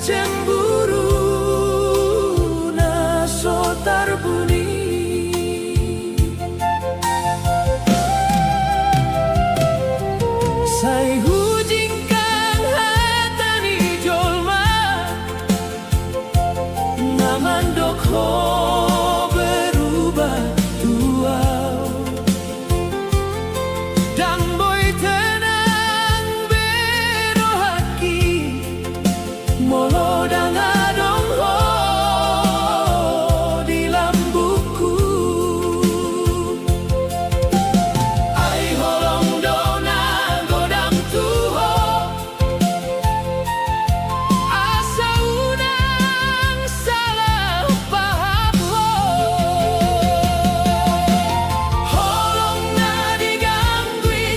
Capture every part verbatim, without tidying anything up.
Cemburu na so tarbuni. Sai hujingkang hata ni jolma na mandok ho berubah tu au. Ndang boi tenang be rohangki molo ndang adong ho di lambungku. Ai holong do na godang tu ho, asa unang salah paham ho. Holong na diganggu i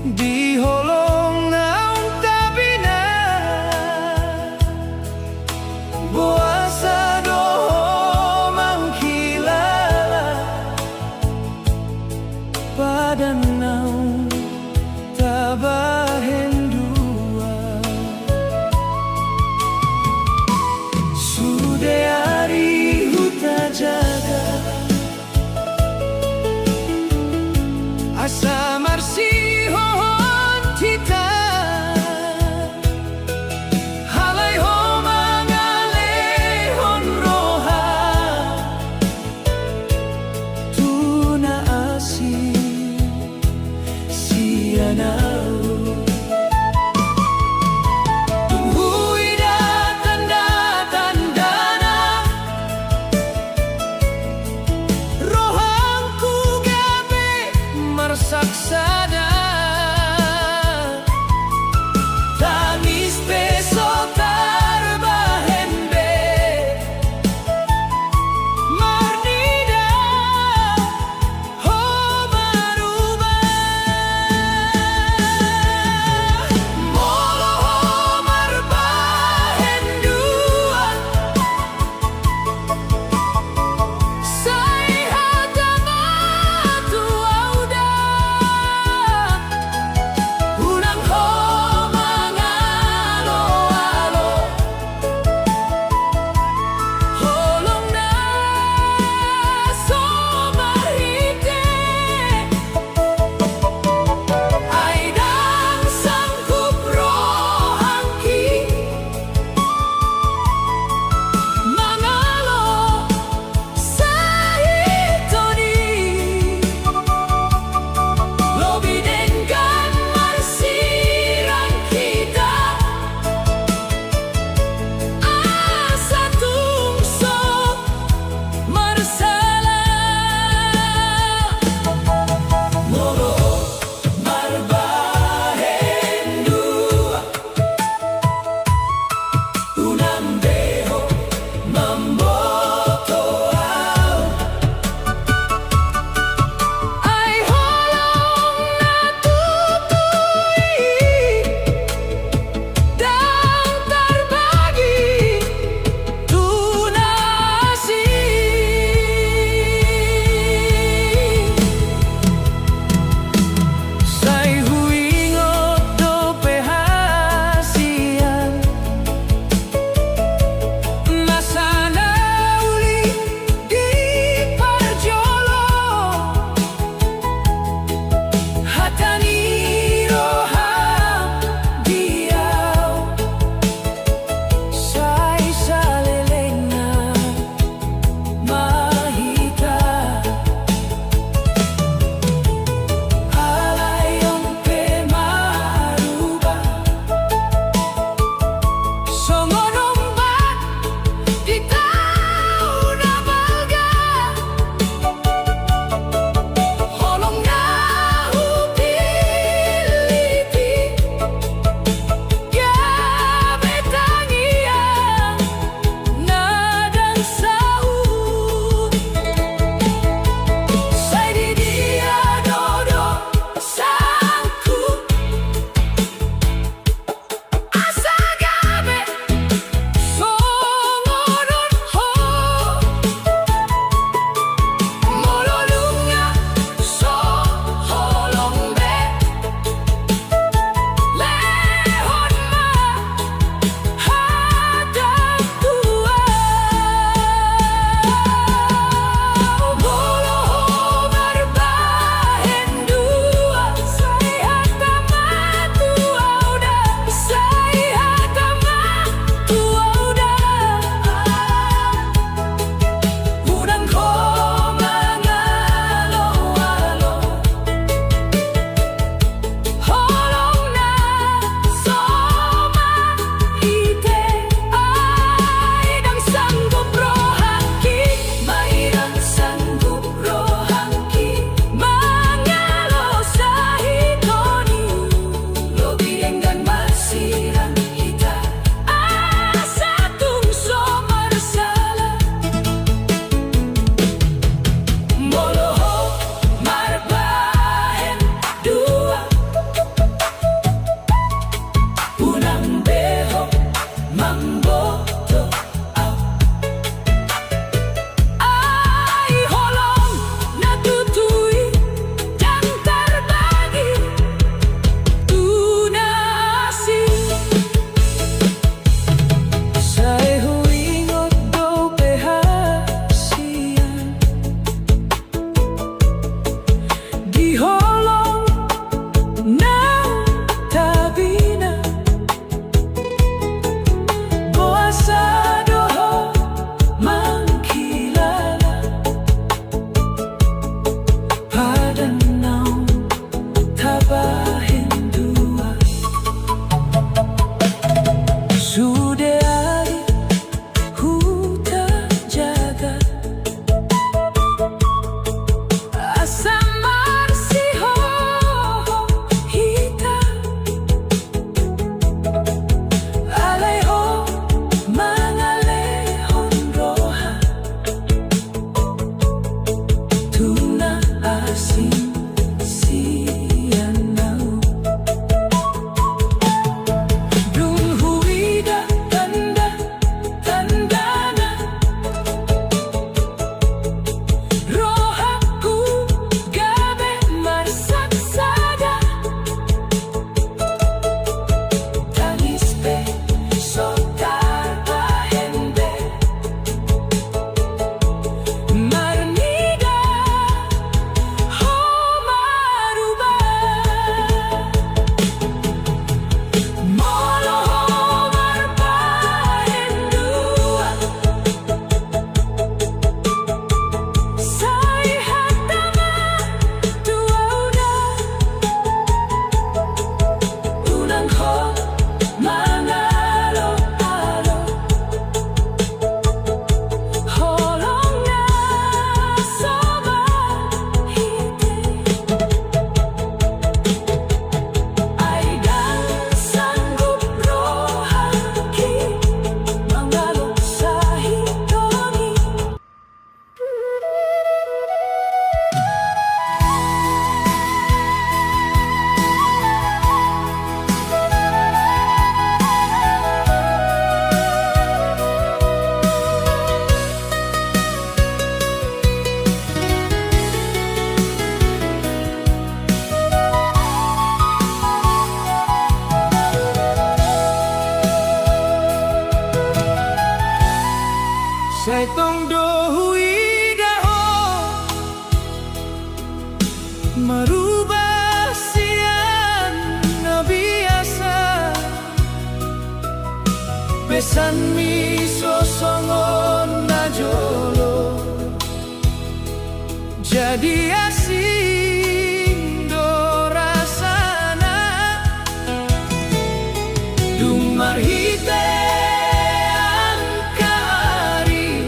Di holong naung tabinat, boasa do ho manghilala padan naung tabahen dua? Sude ari hutajaga asa marsihohot hita, alai ho mangalehon roha tu na asing sian ahu. Dung huida tanda-tandana, rohangku gabe marsaksada. Tangis pe so tarbahen be, marnida ho maruba. Pesanmi so songon na jolo, jadi asing do rasana. Dung marhite angka ari,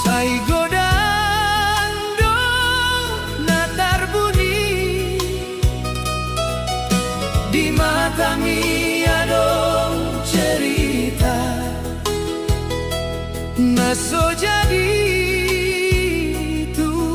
sai godang do na tarbuni. Di matami adong cerita na so jadi tu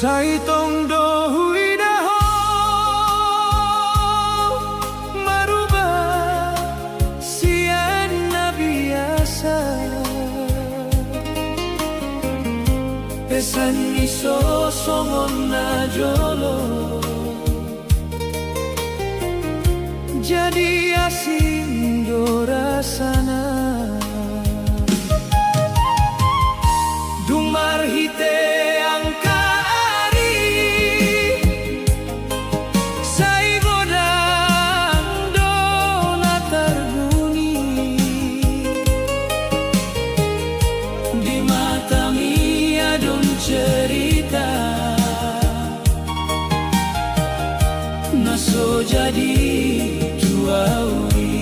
Sai tong do huida ho marubah sian na biasa. Pesan ni so songon na jolo, jadi asing do rasana. Dung marhite angka ari, sai godang do na tarbuni. Di matami adong cerita na so jadi tu au i.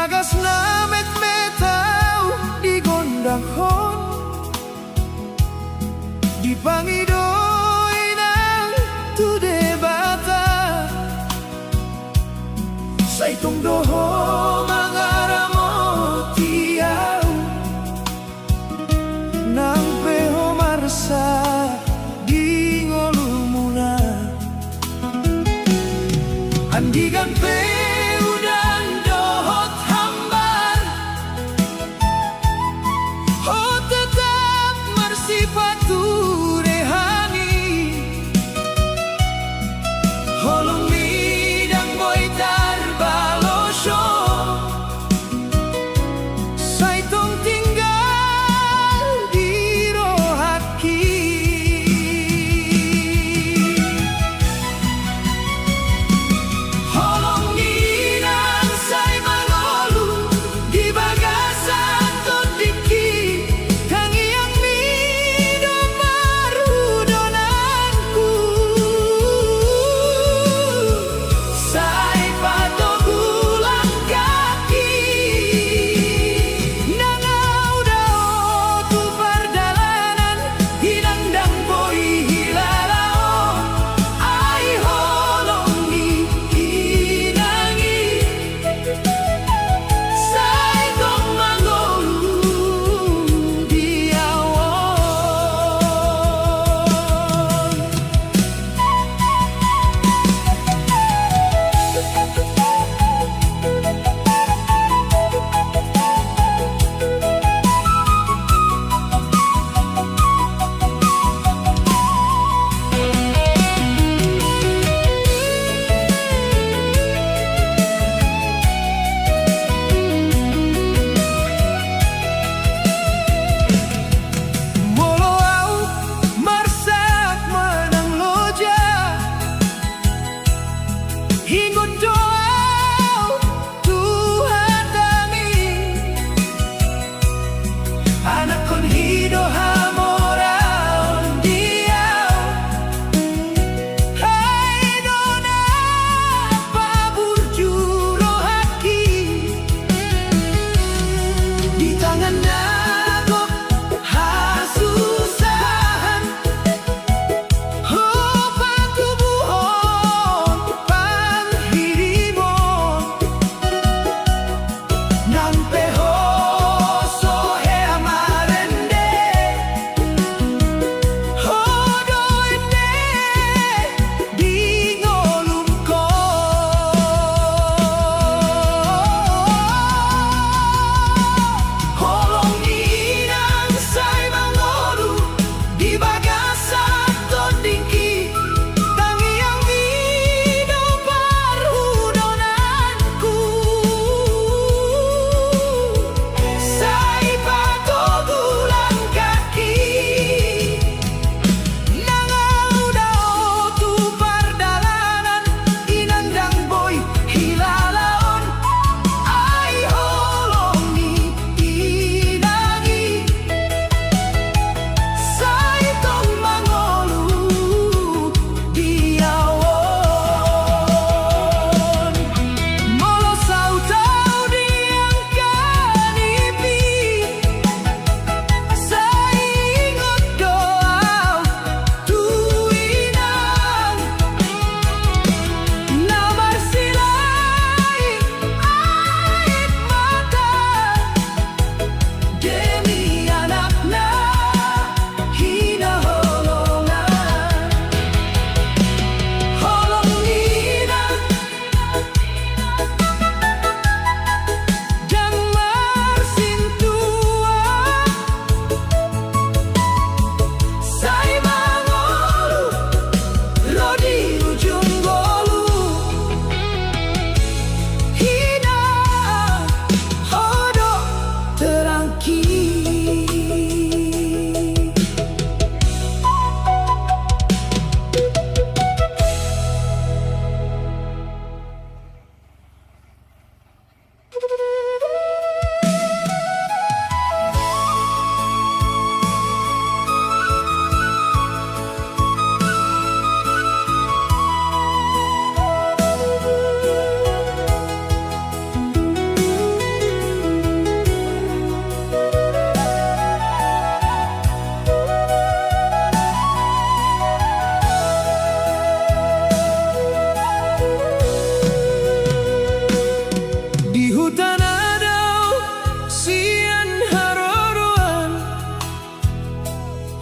Bagas na metmet ahu digondangkon, dipangido inang tu Debata. Sai tung do ho mangaramoti ahu, nang pe ho marsak di ngolumuna. Andigan pe udan dohot hambar, ho tetap marsipature hami. Holong ni dang boi tarbaloshon.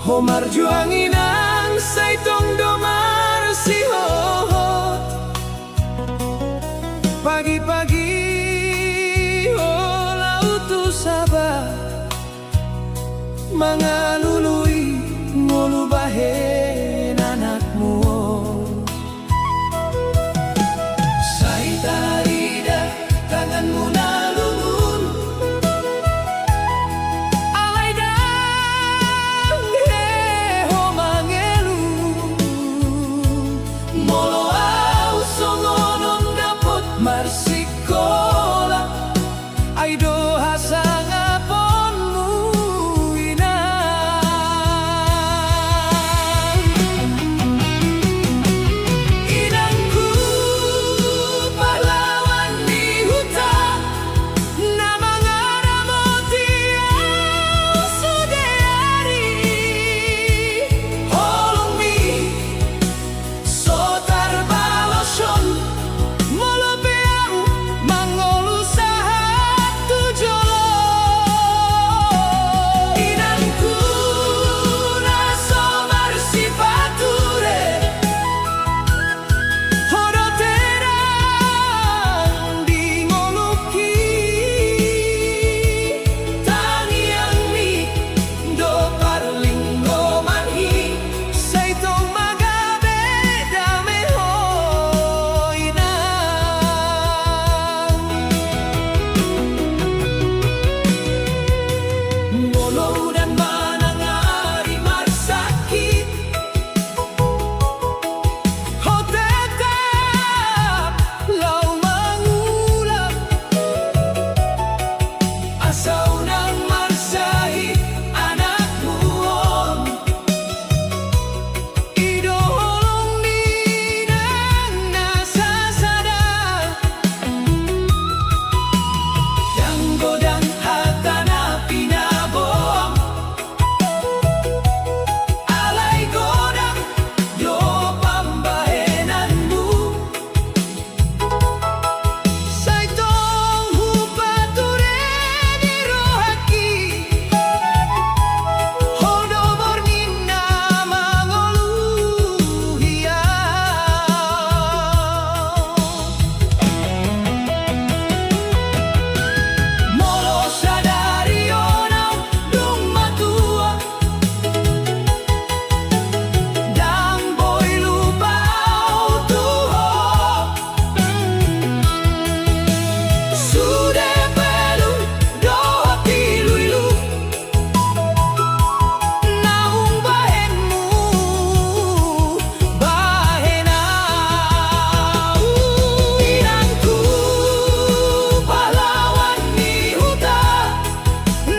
Ho marjuang inang, sai tong do marsihohot. Pagi-pagi ho laho tu saba, mangalului ngolu bahen anakmu on. Sai tarida tanganmu na lungun. Alai ndang be ho mangelu. Molo ahu songon on dapot marsikola, ai do hasangaponmu inang. Inangku pahlawan ni huta, na mangaramoti ahu sude ari. Holongmi so tarbaloshon, molo pe ahu mangolu sahat tu jolo. Inangku na so marsipature, ho do terang di ngolungki. Tangiangmi do parlinggoman i, sai tong ma gabe dame ho inang. Molo unang manang ari marsakit, ho tetap laho mangula, asa unang marsahit anakmu on. I do holong ni inang na sasada. Ndang godang hata na pinaboam, alai godang do pambahenanmu. Sai tong hupature di rohangki, ho do borngin na mangolu hian. Molo sadari on ahu dung matua, ndang boi lupa ahu tu ho. Sude pe ilu dohot iluilu, naung bahenmu bahen ahu. Inangku pahlawan ni huta,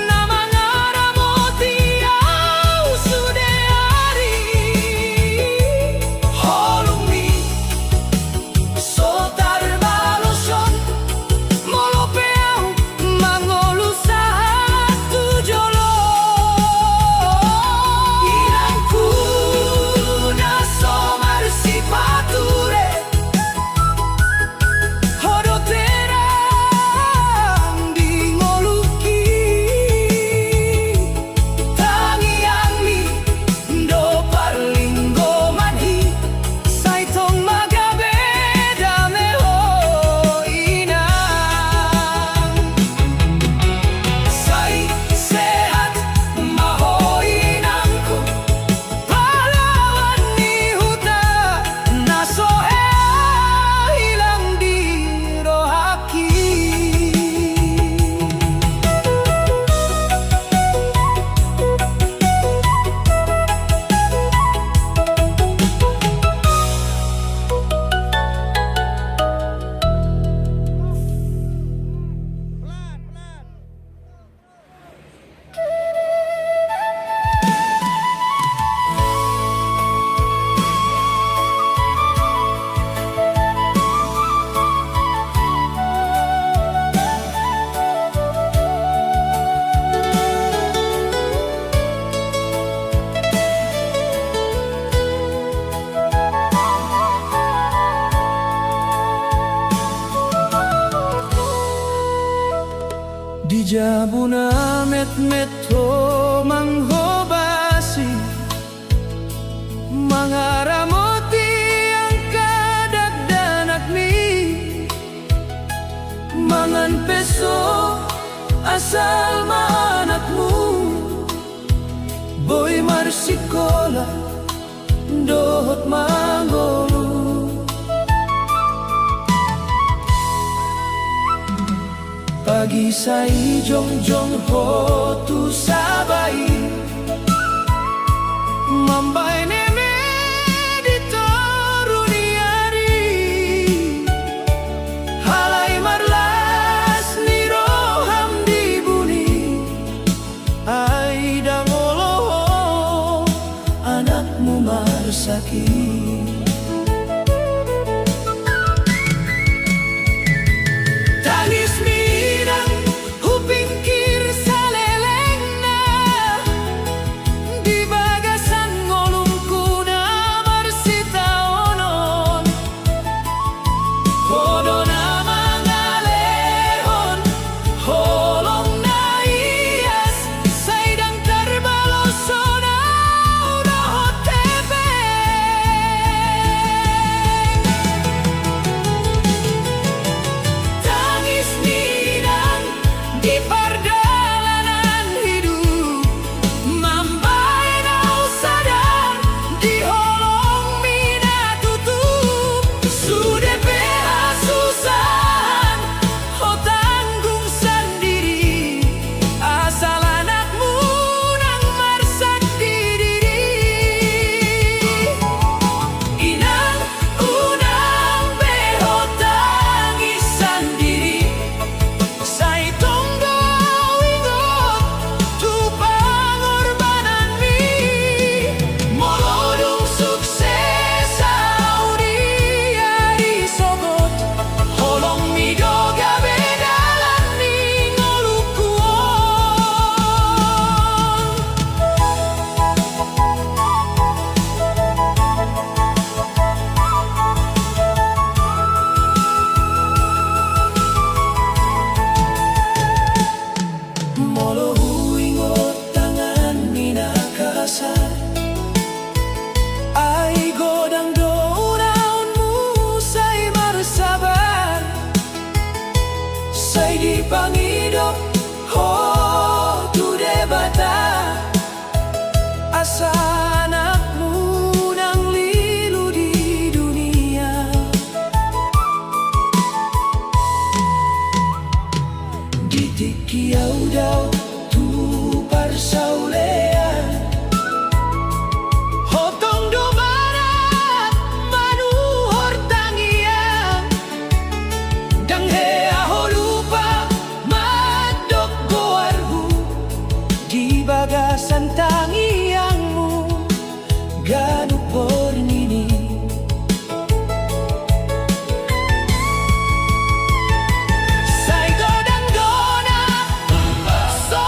na mangaramoti ahu sude ari. Holongmi so tarbaloshon, molo pe ahu mangolu sahat tu jolo. Inangku na so marsipature, ho do terang di ngolungki. Tangiangmi do parlinggoman i, sai tong ma gabe dame ho inang. Sai sehat ma ho inangku, pahlawan ni huta, na so hea hilang di rohangki. Di jabu na metmet ho manghobasi, So asal ma anakmu boi marsikola dohot mangolu. Pagi sai jongjong ho tu saba i, mambahen eme di toru ni ari. Alai marlas ni roham di buni, ai ndang olo ho anakmu marsahit. Tangismi inang hupingkir salelengna, di bagasan ngolungku na marsitaonon. Ho do na mangalehon holong na ias, sai ndang tarbalos sonang dohot hepeng. Tangis ni inang di pardalanan hidup, mambahen au sadar di holongmi na tutu. Sude pe hasusahan ho tanggung sandiri, asal anakmu nang marsahit. Inang, unang be ho tangis sandiri. Sai tong do au ingot tu pangorbananmi. Molo dung sukses au di ari sogot, holongmi do gabe dalan ni ngolungku on. Molo huingot tanganmi na kasar, ai godang do ulaonmu sai marsabar, sai dipangido ho tu Debata. Asa anakmu nang lilu di dunia. Di tingki au dao tu parsaulian, ho tong do manat manuhor tangiang. Ndang hea ho lupa mandok goarhu di bagasan tangiangmu ganup borngin i. Sai godang do na so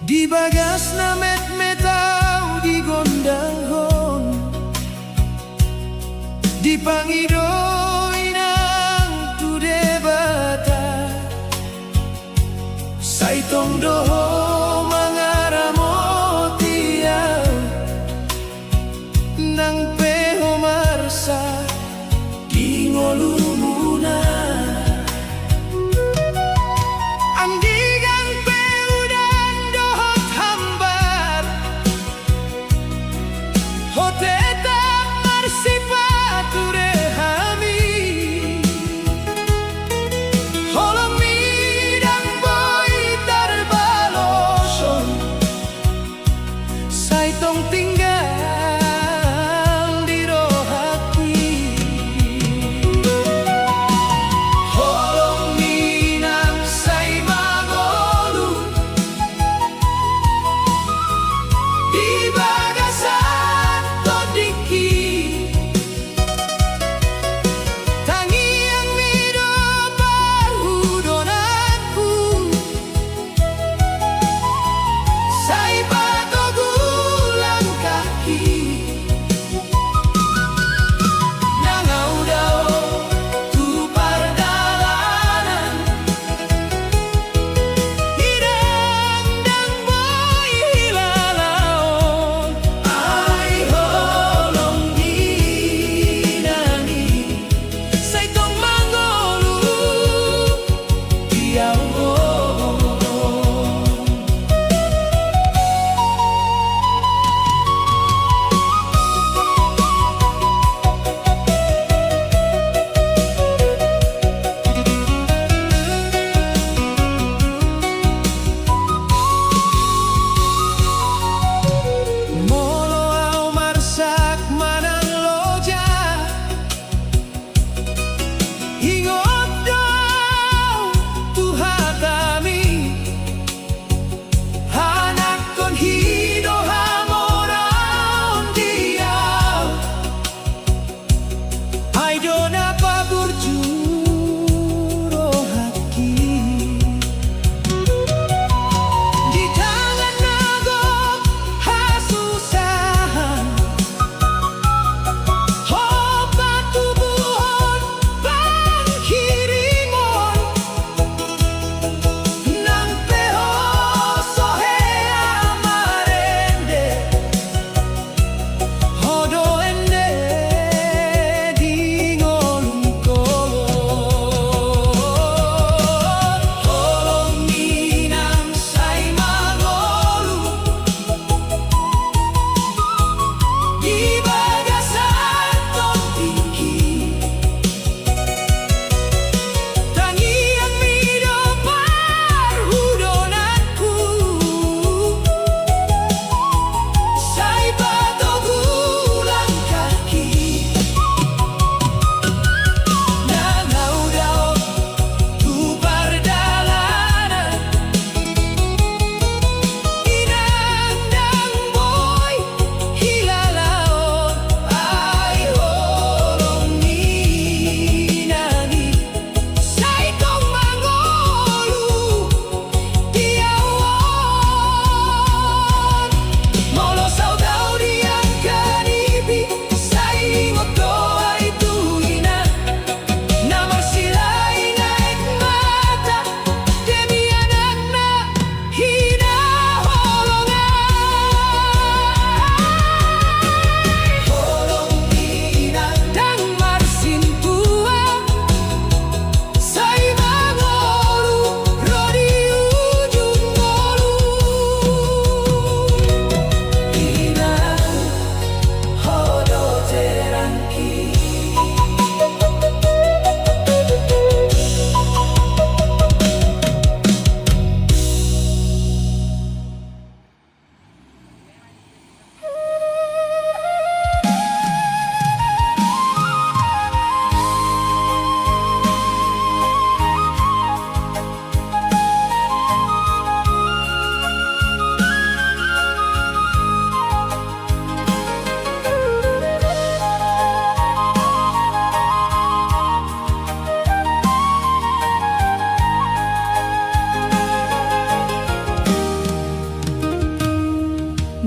Di bagas na metmet ahu digondangkon, dipangido inang tu Debata, sai tong do ho mangaramoti ahu. Nang pe ho marsak di ngolumuna, andigan pe udan dohot hambar, ho tetap marsipature hami. Holong midang boi tarbalo,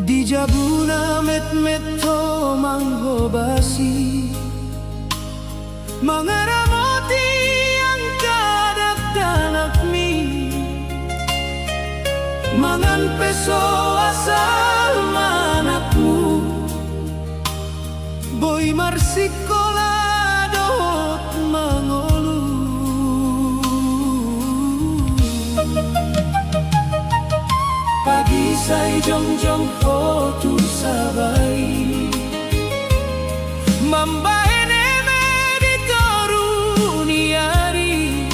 Di jabuna metmet ho manghobasi, mangaramoti angka dakdanakmi. Mangan pe so asal ma anakmu, boi marsikola dohot mangolu. Pagi sai jongjong ho tu saba i, mambahen eme di toru ni ari.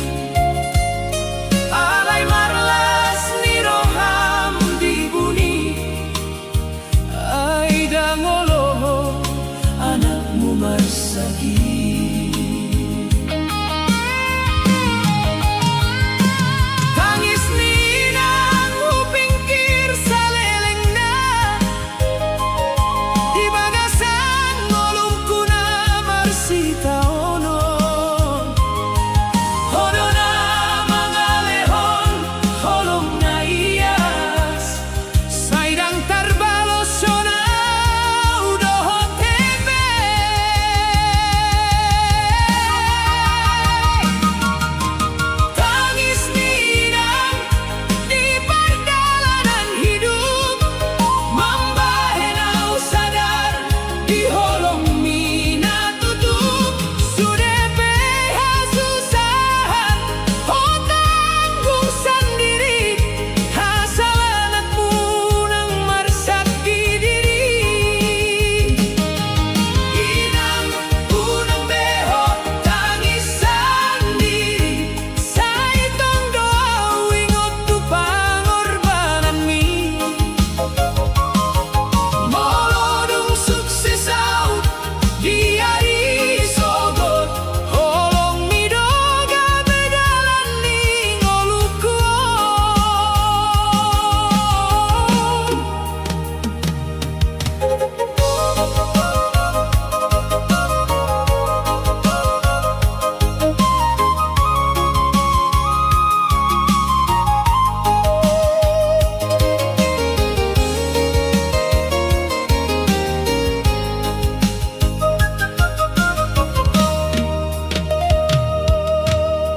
Alai marlas ni roham di buni, ai ndang olo ho anakmu marsakit. Tangis ni inang hupingkir salelengna, di bagasan ngolungku na marsitaonon. Ho do na mangalehon holong na ias, sai ndang tarbalos sonang dohot eme. Tangis ni inang di pardalanan hidup, mambahen au sadar di holongmi na tutu. Sude pe hasusahan ho tanggung sandiri, asal anakmu nang marsakit diri. Inang, unang be ho tangis sandiri, sai tong do au ingot tu pangorbananmi. Molo dung sukses au di ari sogot, holongmi do gabe dalan ni ngolungku on.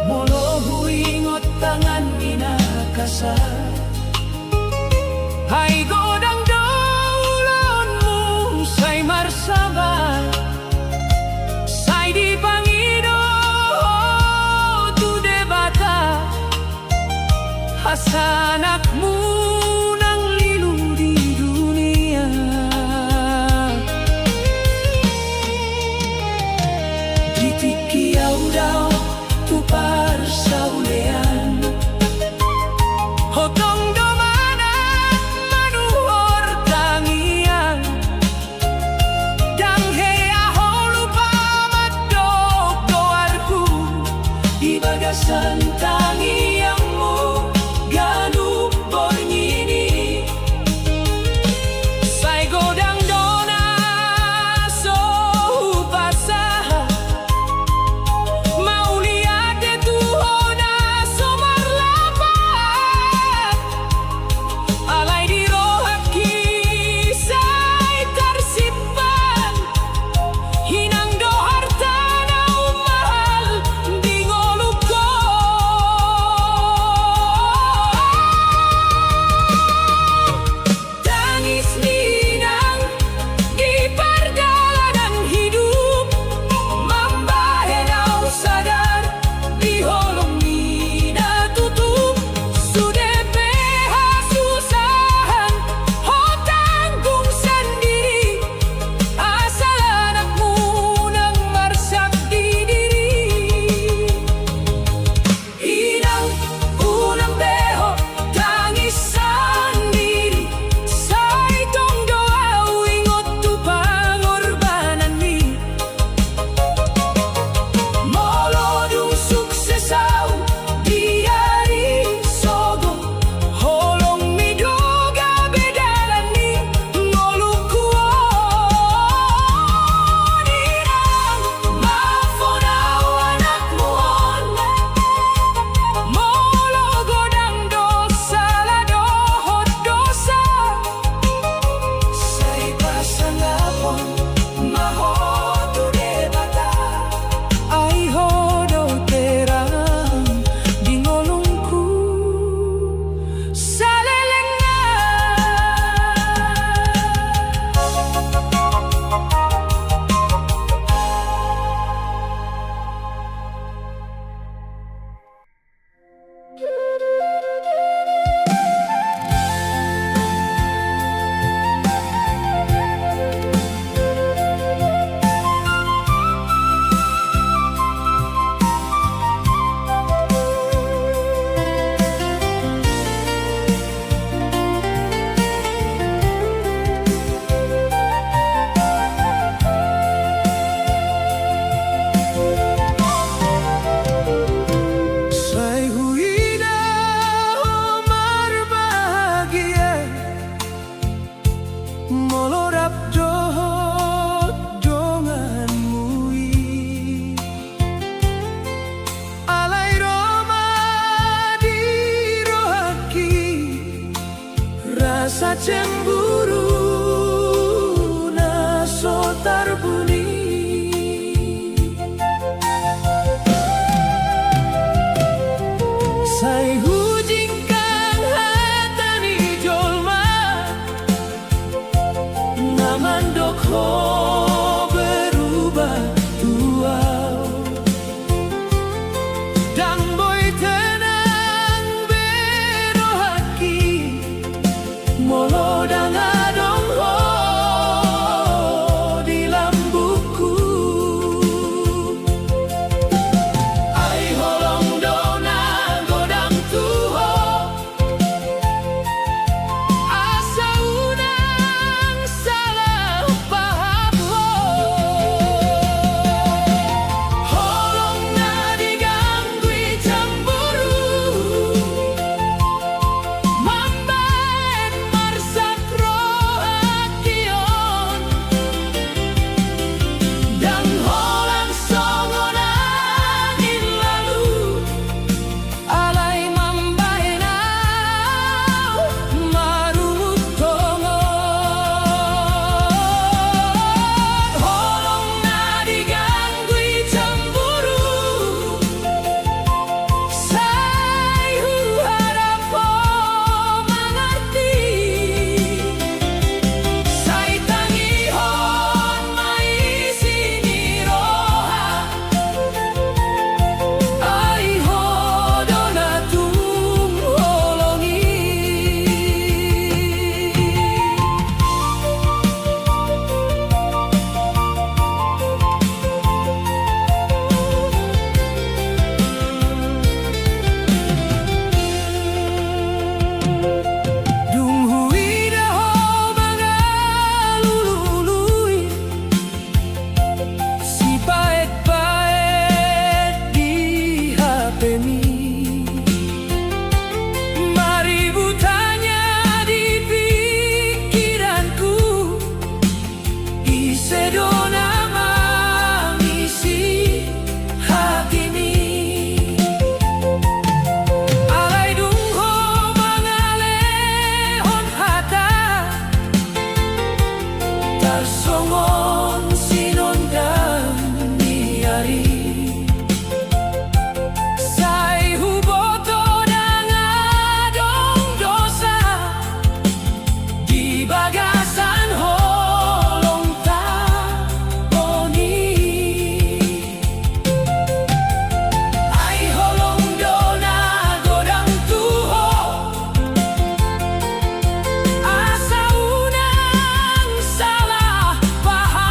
Molo huingot tanganmi na kasar, ai godang do ulaonmu sai marsabar, sai dipangido ho tu Debata, asa anakmu nang lilu di dunia. Di tingki au dao tu parsaulian, ho tong do manat manuhor tangiang. Ndang hea ho lupa mandok goarhu, di bagasan tangiangmu ganup Sa cemburu na so tarbuni. Sai hujingkang hata ni jolma na mandok ho berubah tu au. Ndang boi tenang be rohangki molo ndang adong ho di lambungku. Ai holong do na godang tu ho, asa unang salah paham ho. Holong na diganggu i cemburu, mambahen marsak rohangki on. Ndang holan songon angin lalu, alai mambahen au marungut tongon. Holong na diganggu i cemburu, sai huharap ho mangarti. Sai tangihon ma isi ni roha, ai ho do na tung holong i. Dung huida ho mangalului sipaet-paet di hapemi, maribut hanya di pikiranku. Ise do na mangisi hatimi? Alai dung ho mangalehon hata, tarsongon sinondang ni ari. Sai huboto ndang adong dosa di bagasan holongta on i. Ai holong do na godang tu ho, asa unang salah paham.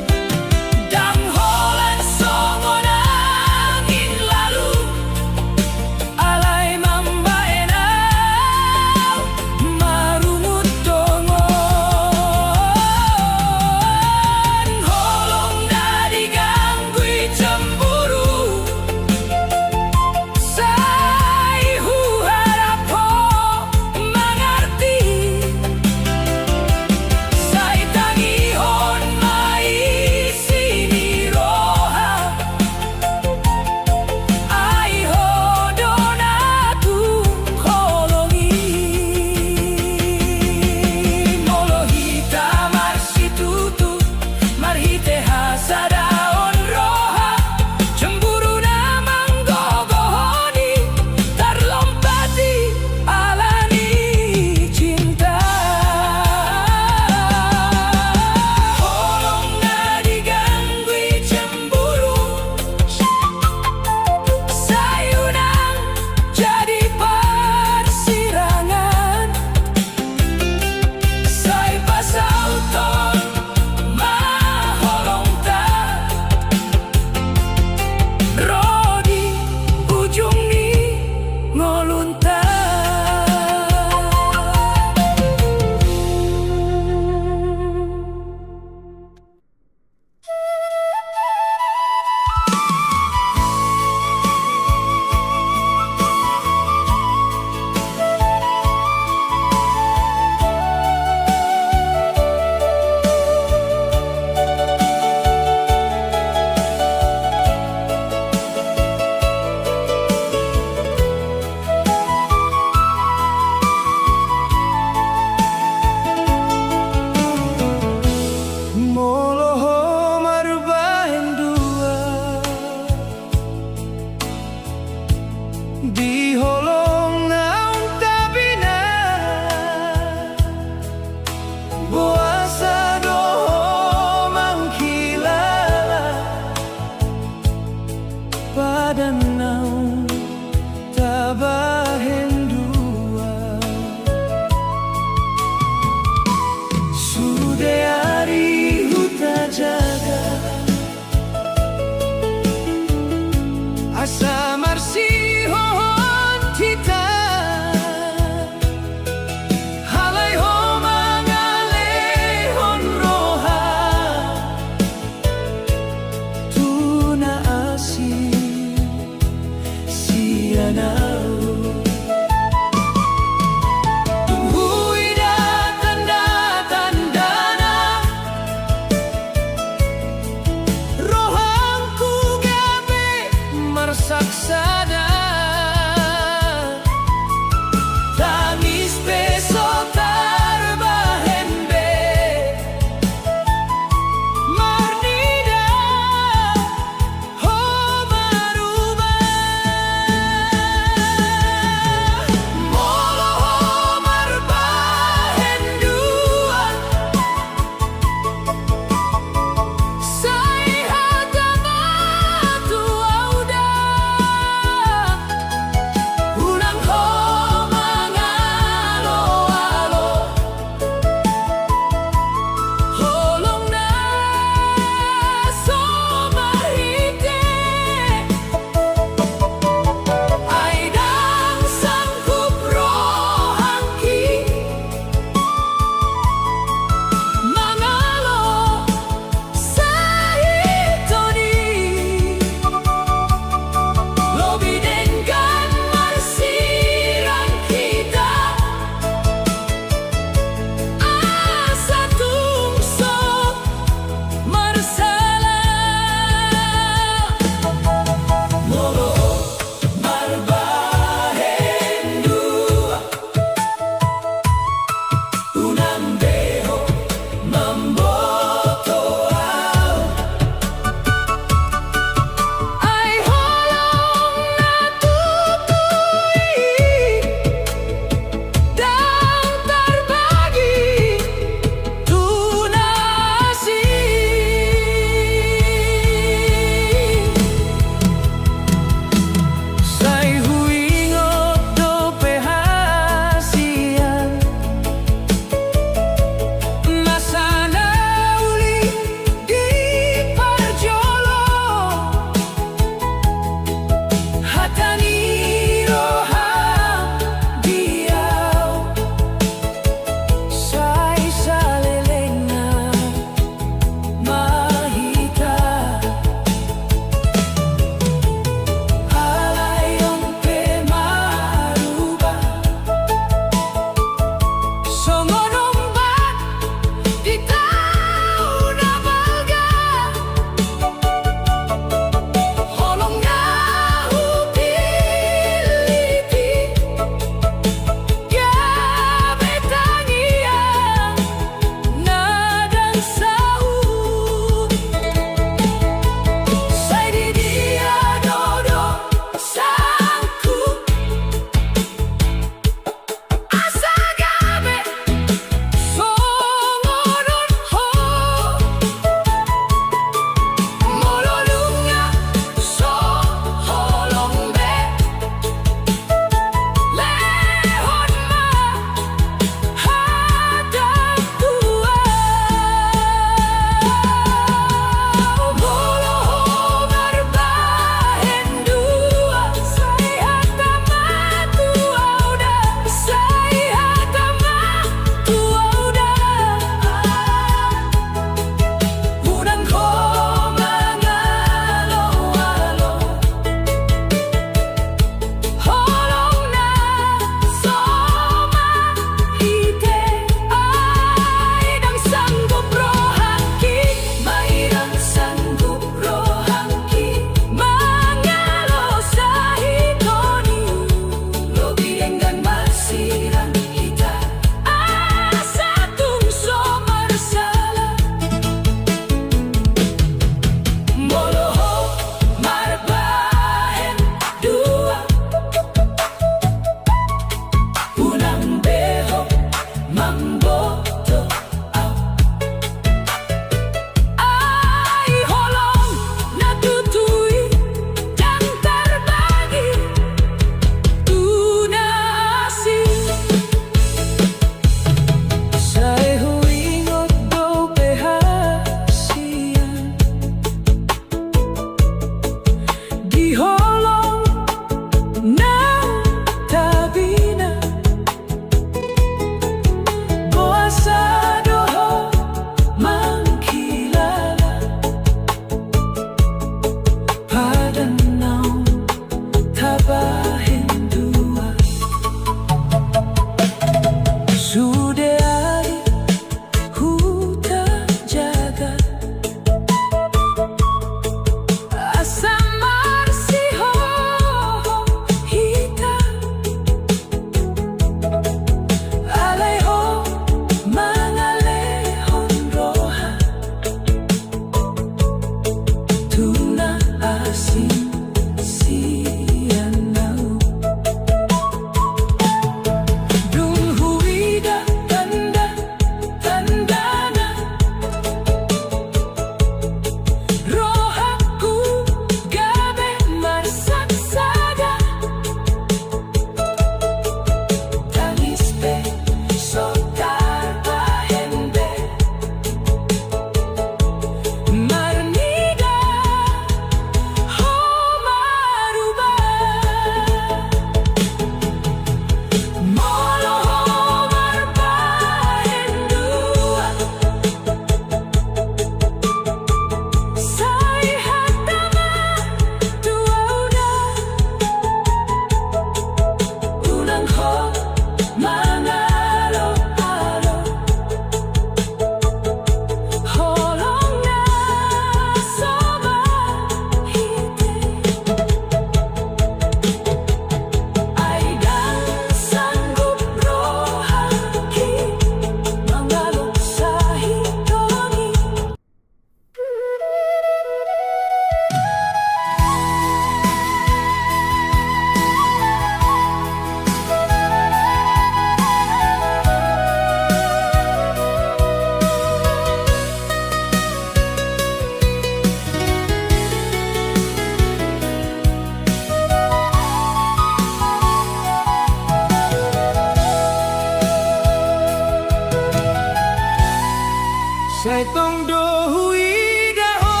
Sai tong do huida ho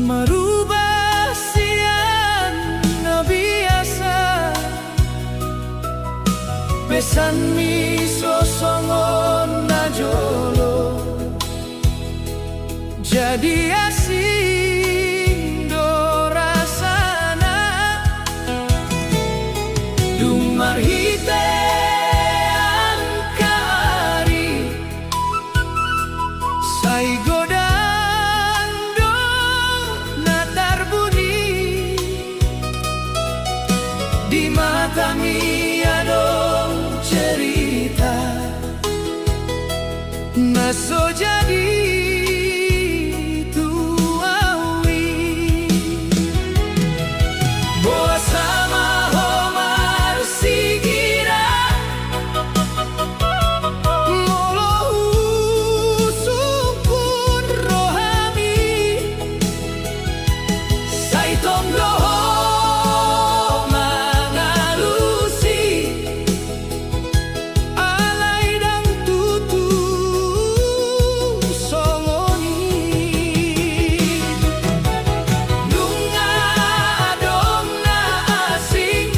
marubah sian na biasa. Pesanmi so songon na jolo, jadi asing do rasana. Dung marhite angka ari, sai godang do na tarbuni. Di matami adong cerita na so jadi tu ahu i. Boasa ma ho marsigira, molo husungkun rohami. Sai tong do ho mangalusi, alai ndang tutu songon i. Nunga adong na asing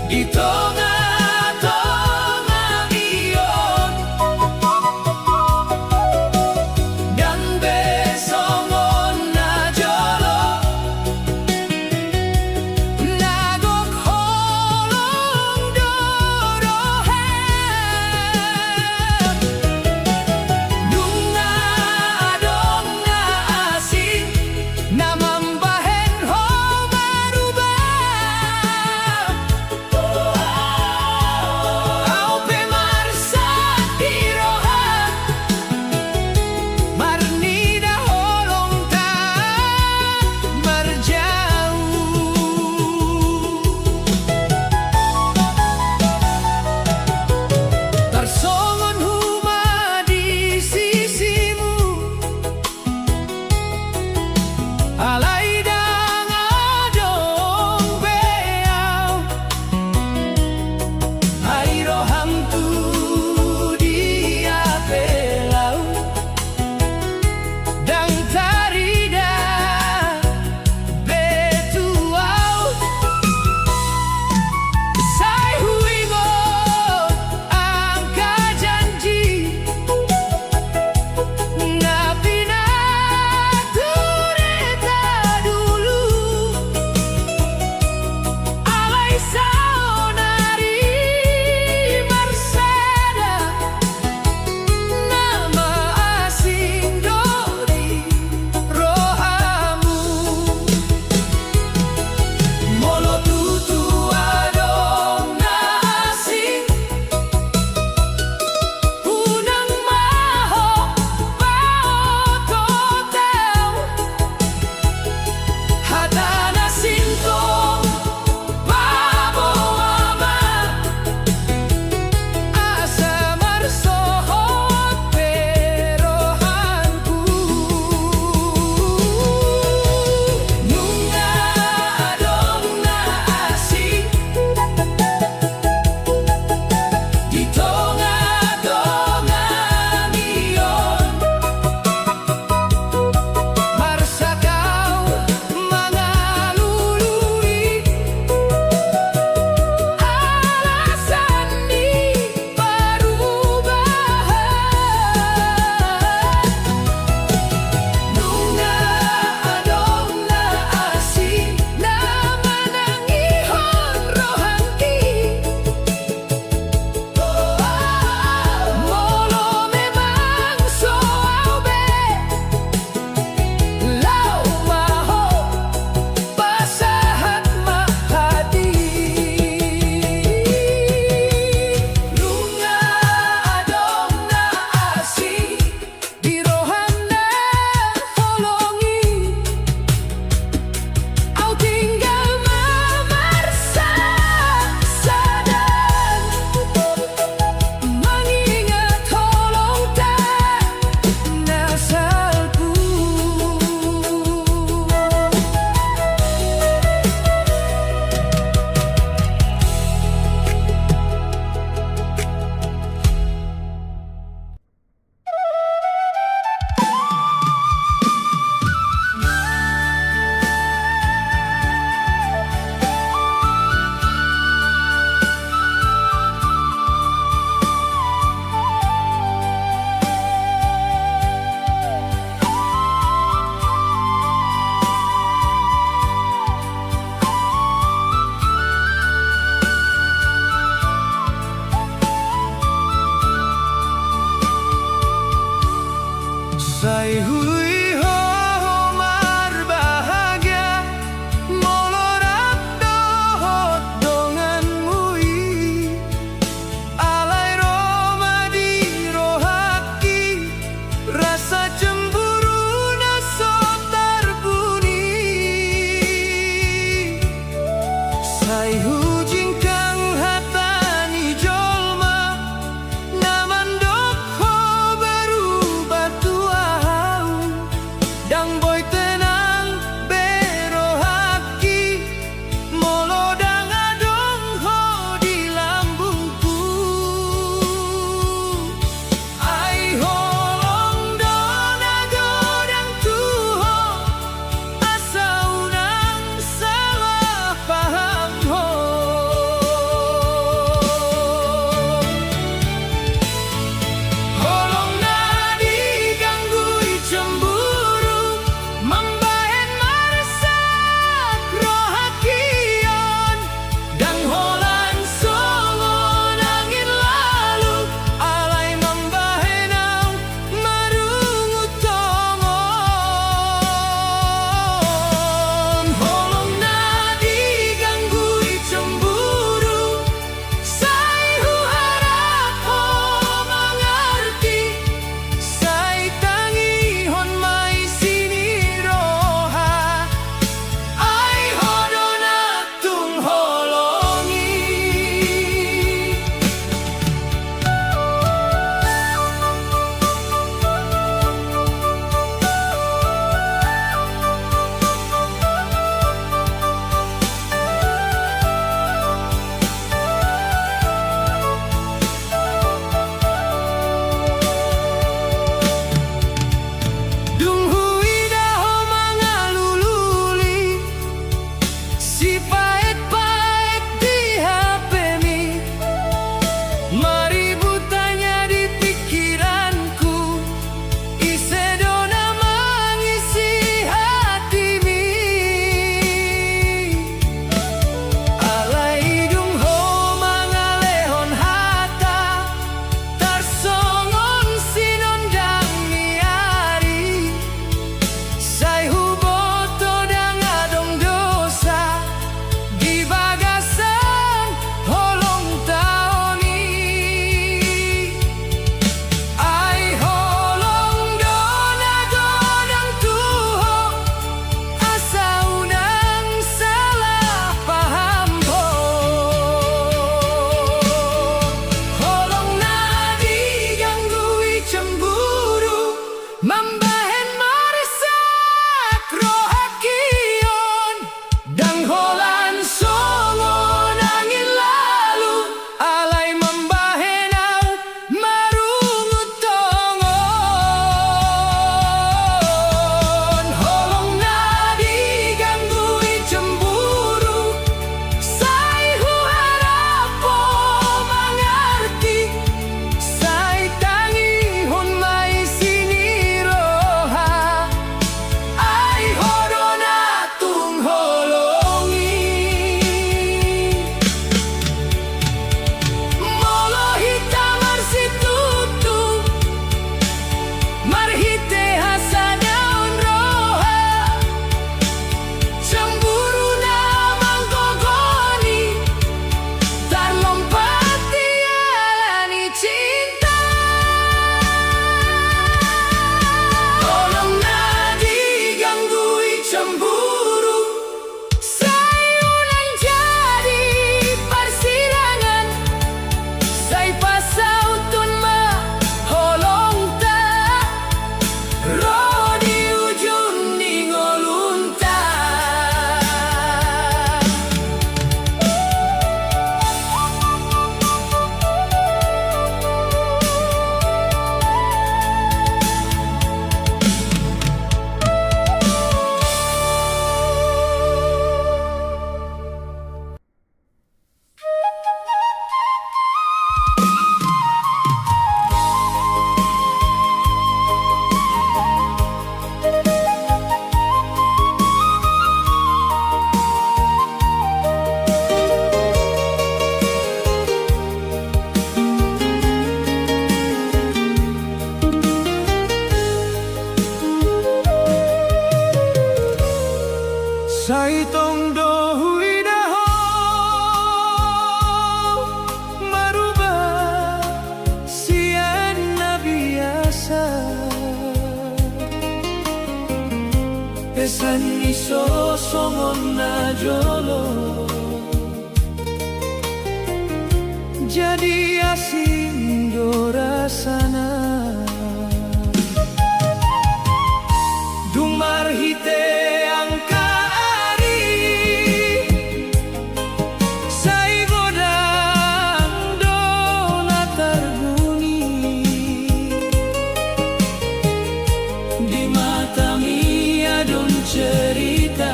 di tonga-tongami on, ndang be songon na jolo, na gok holong do roham. Nunga adong na asing na mambahen ho marubah. songon na jolo. Jadi asing do rasana. Dung marhite angka ari, sai godang do na targuni. Di matami adong cerita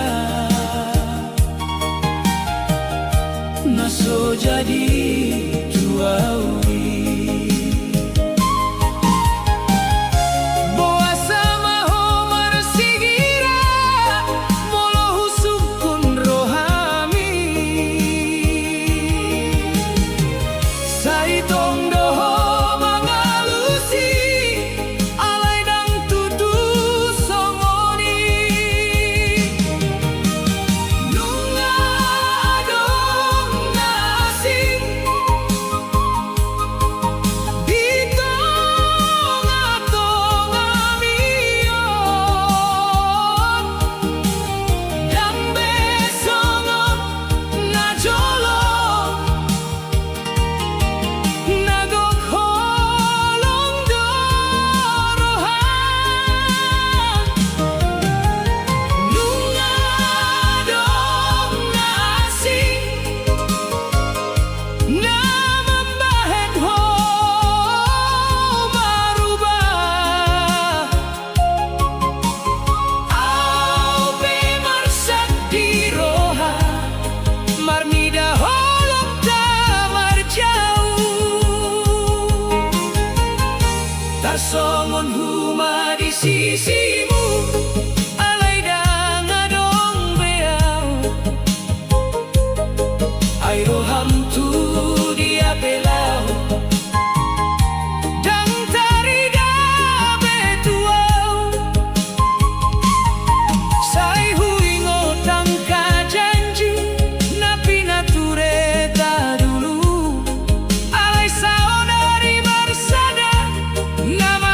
na so jadi tu au i. Boasa ma ho marsigira molo husungkun rohami? Sai tong do ho mangalusi, alai ndang tutu songon i. Nunga adong na asing di tonga-tongami on, ndang be songon na jolo. Na gok holong do roha. Nunga adong na asing na mambahen ho maruba. Au pe marsahit roha, marnida holongta marjou. Tarsongon huma di sisimu, alai ndang adong be au. Ai roham tu dia pe laho, ndang tarida be tu au. Sai huingot angka janji na pinatureta dulu. Alai saonari marsada nama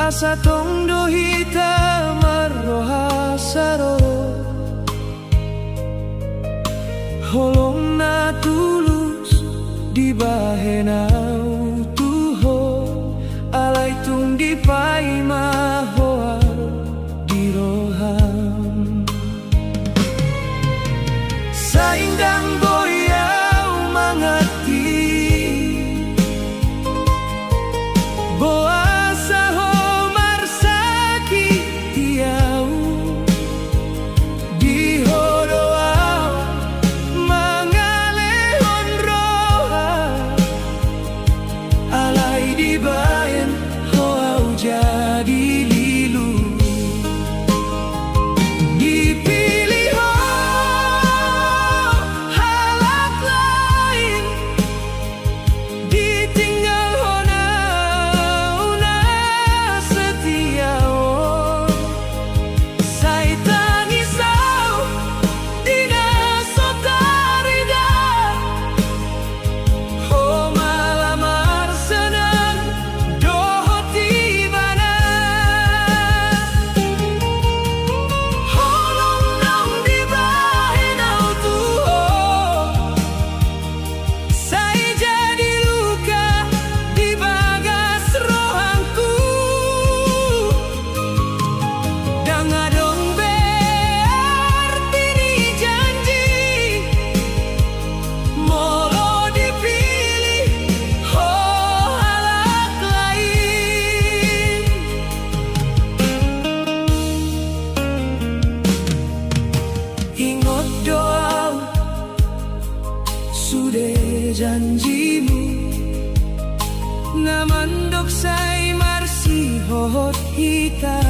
Asa tong do hita marroha saro. Holong na tulus dibahen ahu tu ho, alai tung dipaima ho ahu di roham. Sai ndang boi ahu mangarti, boasa ho marsakiti ahu. Di ho do ahu mangalehon roha, alai dibahen ho ahu jadi lilu. Dipilih ho halak lain, ditinggalhon ahu na setia on. Sai tangis ahu di na so tarida, ho ma lamar senang dohot ibana. Holong naung dibahen ahu tu ho, sai jadi luka di bagas rohangku. Ndang adong be arti ni janji, molo dipilih ho halak lain. Ingot do ahu sude janjimu, na mandok sai marsihohot hita.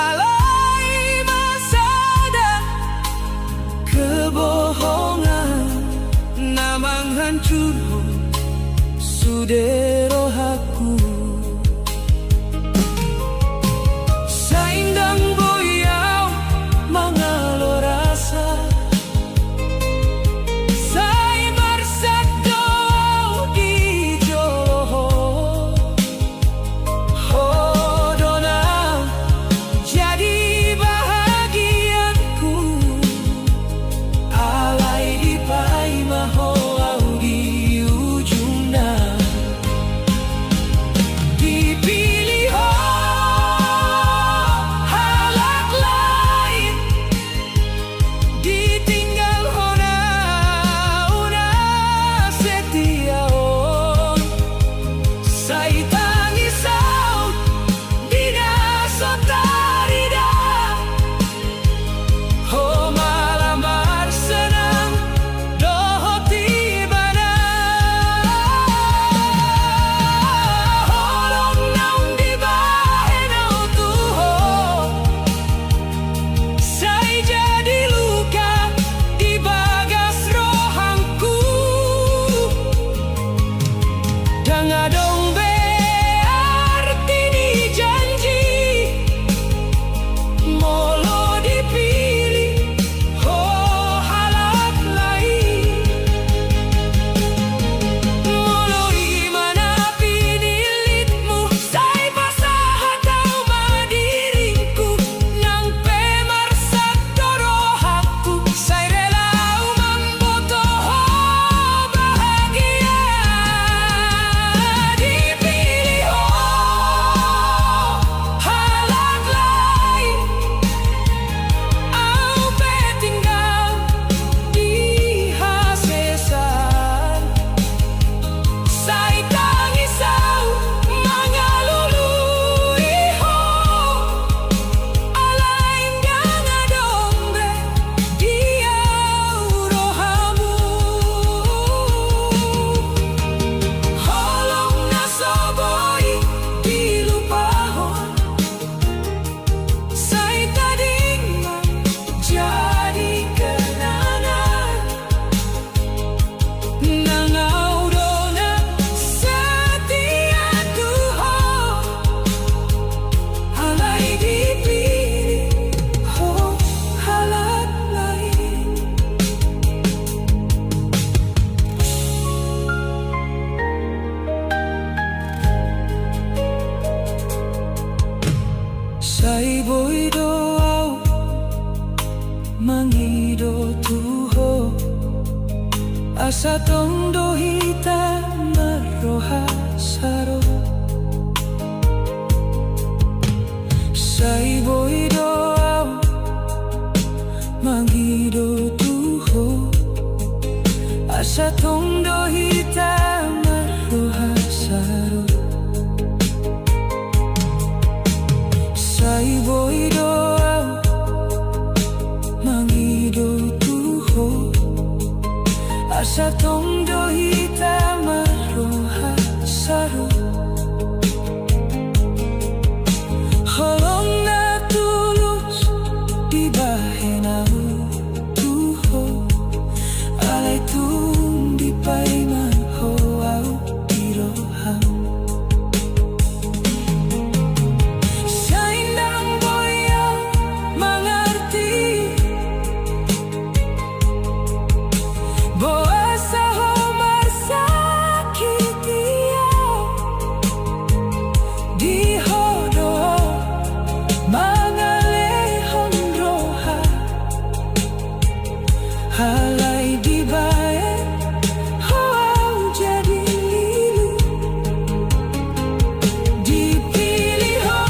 Alai ma sada kebohongan na manghancurhon sude rohangku. Sai ndang boi ahu mangalo rasa, sai marsat do ahu di jolo ho. Ho do na jadi bahagianku, alai dipaima ho ahu di ujungna. Asa tong do hita marroha saro. Sai boi do au mangido tu ho. Asa tong do hita marroha saro. Sai boi do au mangido tu ho. Asa tong do hita marroha saro. Holong na tulus dibahen au tu ho. Alai tung dipaima ho au di roham. Sai ndang boi au mangarti boasa ho marsakiti au. Di ho do au mangalehon roha. Alai dibahen ho au jadi lilu. Dipilih ho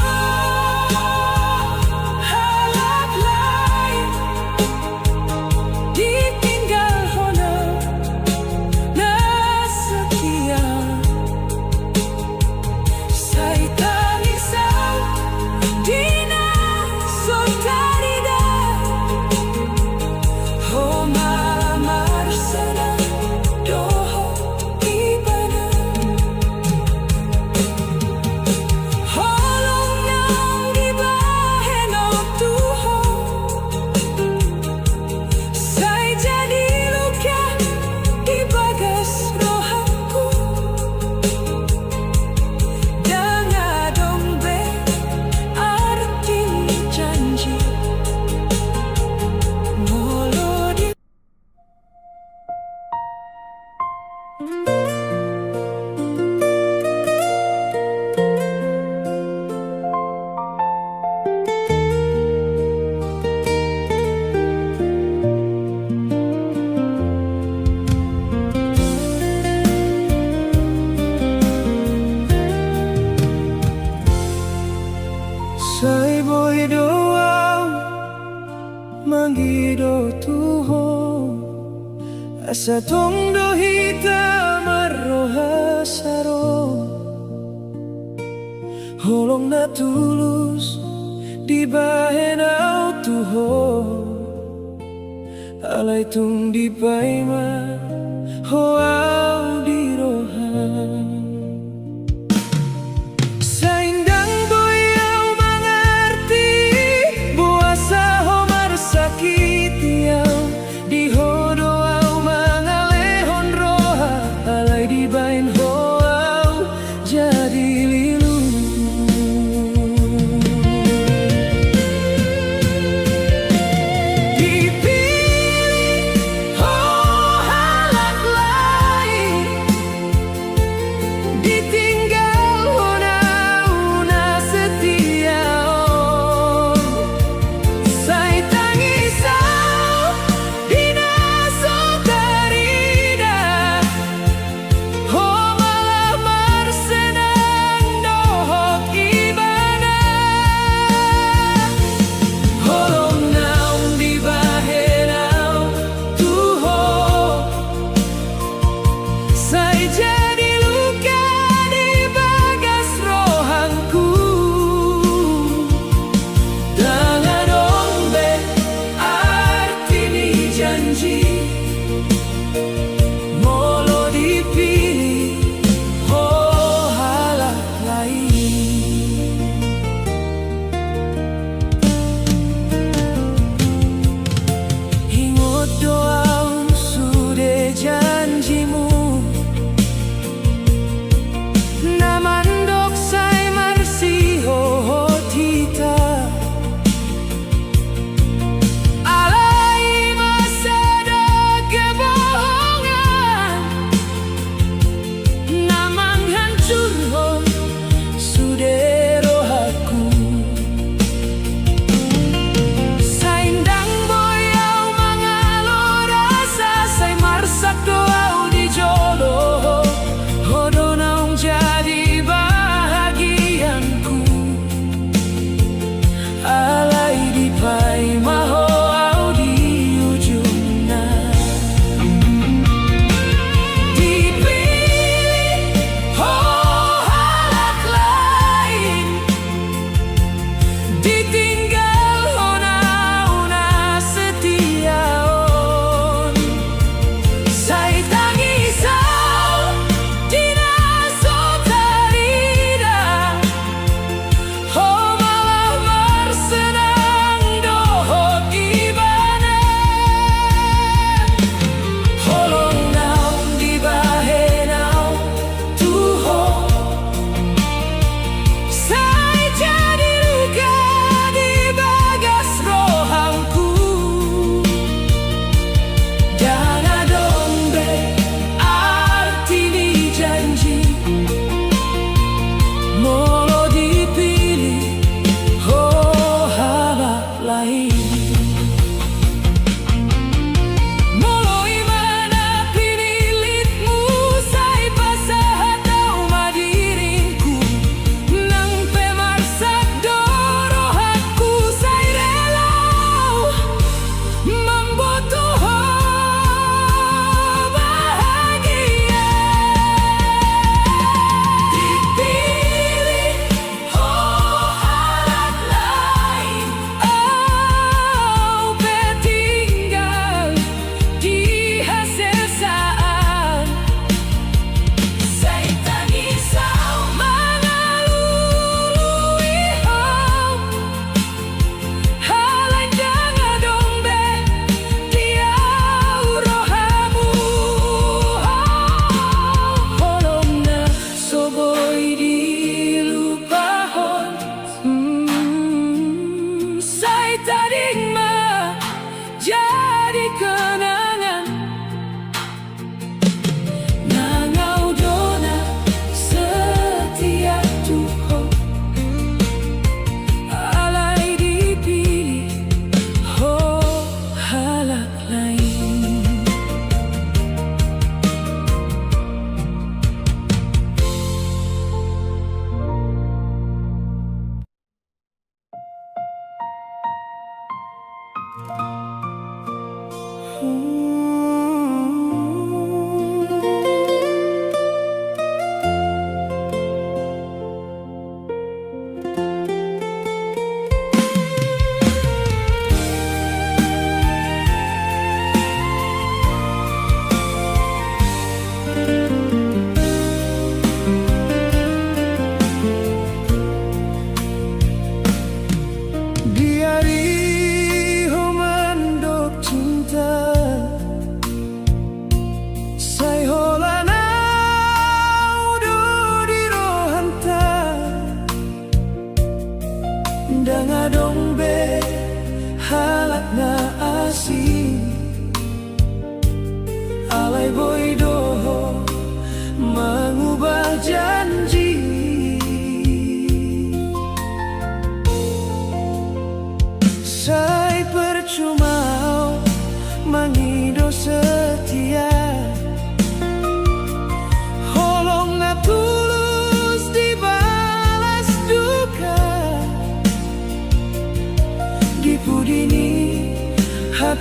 halak lain. Ditinggalhon au na setia. Sai tangis au di na so tarida. Ho ma marsenang dohot ibana. Holong naung dibahen on tu ho. Sai jadi luka di bagas rohangku. Ndang adong be arti ni janji molo di Sai boi do au mangido tu ho. Asa tong do hita marroha saro. Holong na tulus dibahen au tu ho. Alai tung dipaima ho au di roham. Sai ndang boi au mangarti boasa ho marsakiti au. Di ho do au mangalehon roha. Alai dibahen ho au jadi lilu. Dipilih ho halak lain. Ditinggalhon au na setia on. Sai tangis au di na so tarida. Ho ma marsenang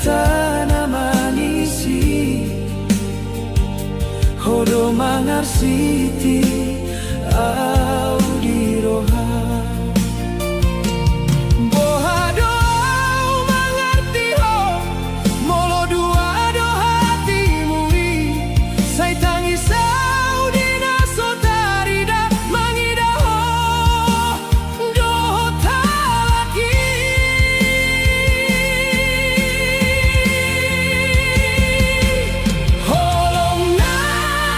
Tanaman isi, ho do mangarsiti au di roha. Boha do au mangarti ho, molo dua do hatimu i, sai tangis au di na so tarida mangida ho. Dohot halak i. Holong na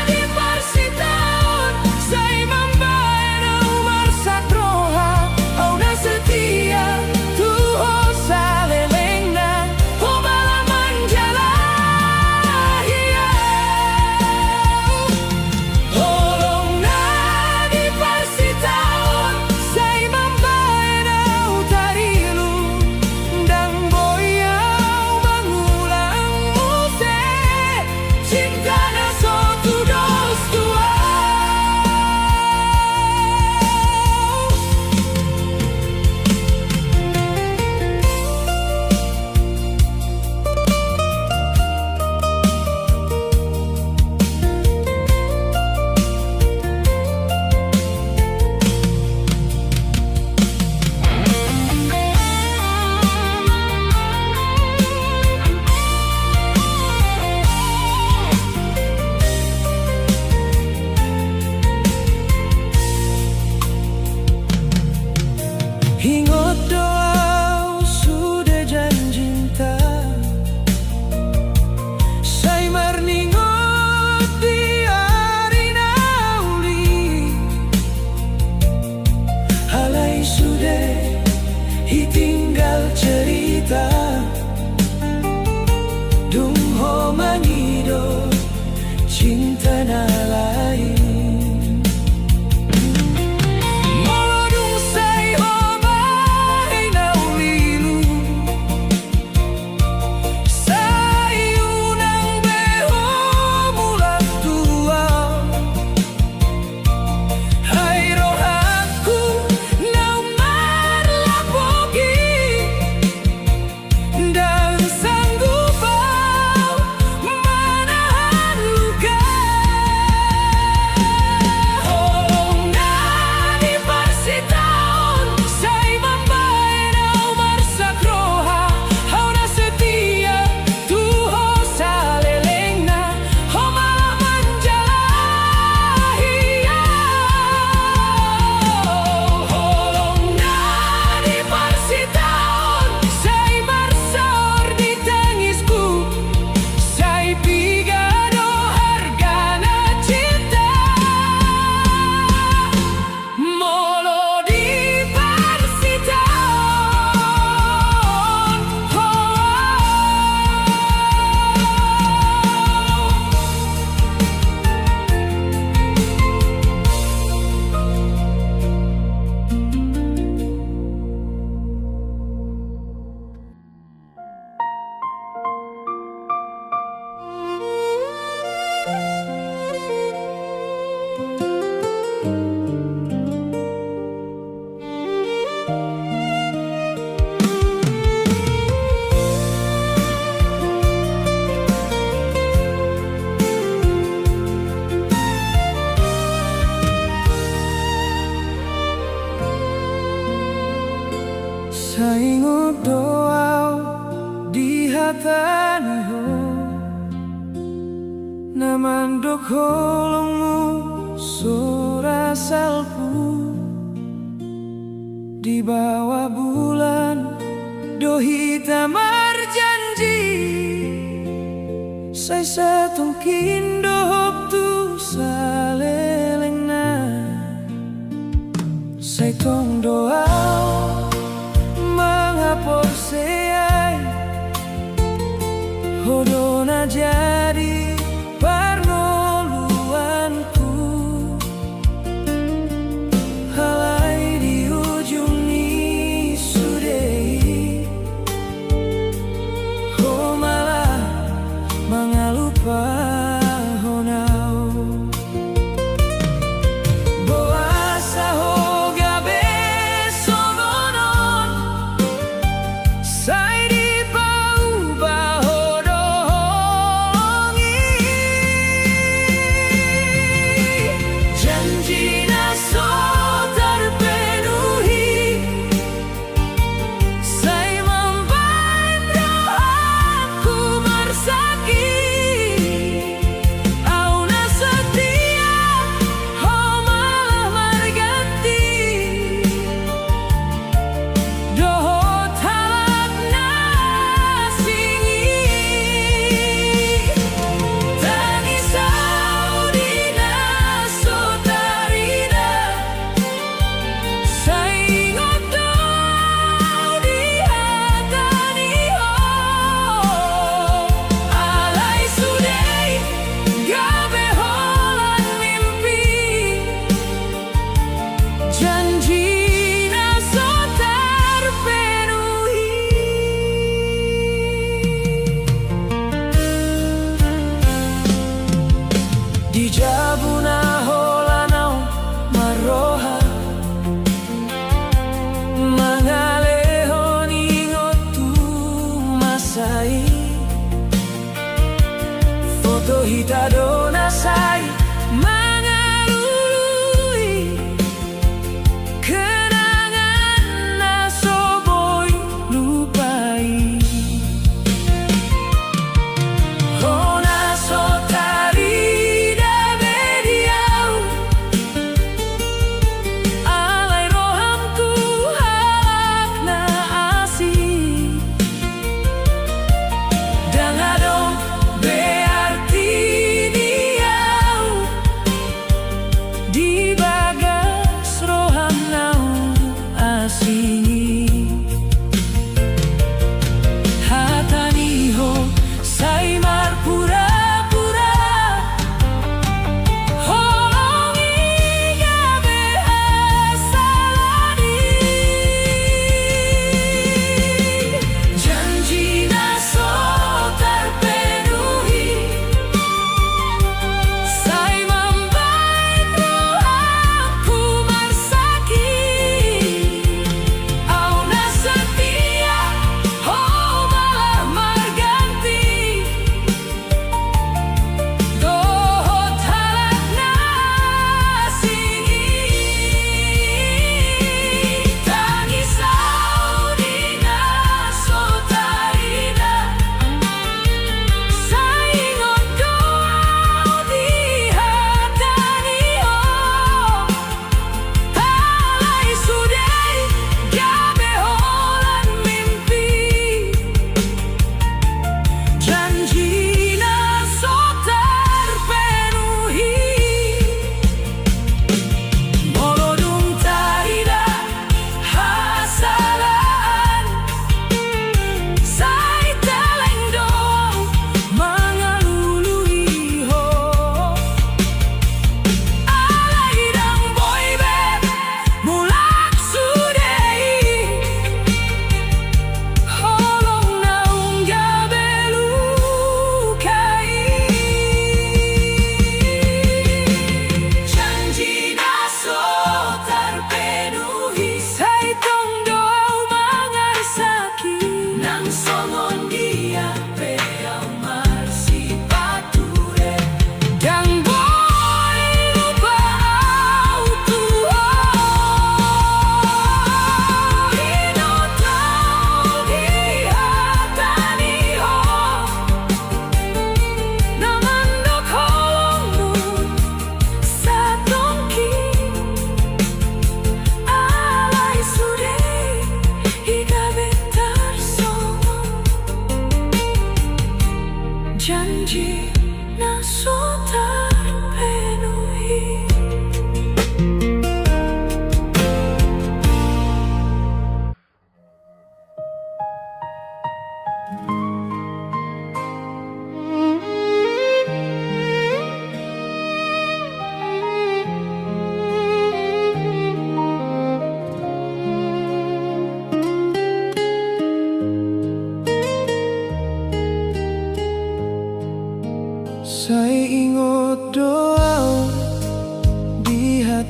di parsitaon sai mambahen au marsak roha, au na setia tu ho salelengna. Ho ma laho manjalahi au. Holong na di parsitaon sai mambahen au tarilu, ndang boi au mangulang muse cinta na so tudos tu au. Ingot do au sude janjinta, sai marningot di ari na uli. Alai sude i tinggal cerita, dung ho mangido cinta na lain. Molo dung sai ho bahen au lilu, sai unang be ho mulak tu au. Ai rohangku naung marlapok i, ndang sanggup au manahan luka. Holong na di parsitaon sai mambahen au marsak roha, au na setia tu ho salelengna. Ho ma laho manjalahi au. Holong na di parsitaon sai marsaor di tangisku, sai piga do hargana cinta. Molo di parsitaon ho. Sai ingot do au di hata ni ho na mandok holongmu so ra salpu. Di bawah bulan do hita marjanji, sai satongkin dohot tu salelengna. Sai tong do au mangaporseai, ho do na jadi parngoluanku. Alai di ujung ni sude i, ho ma laho mangalupahon au. Boasa ho gabe songon on, sai dipauba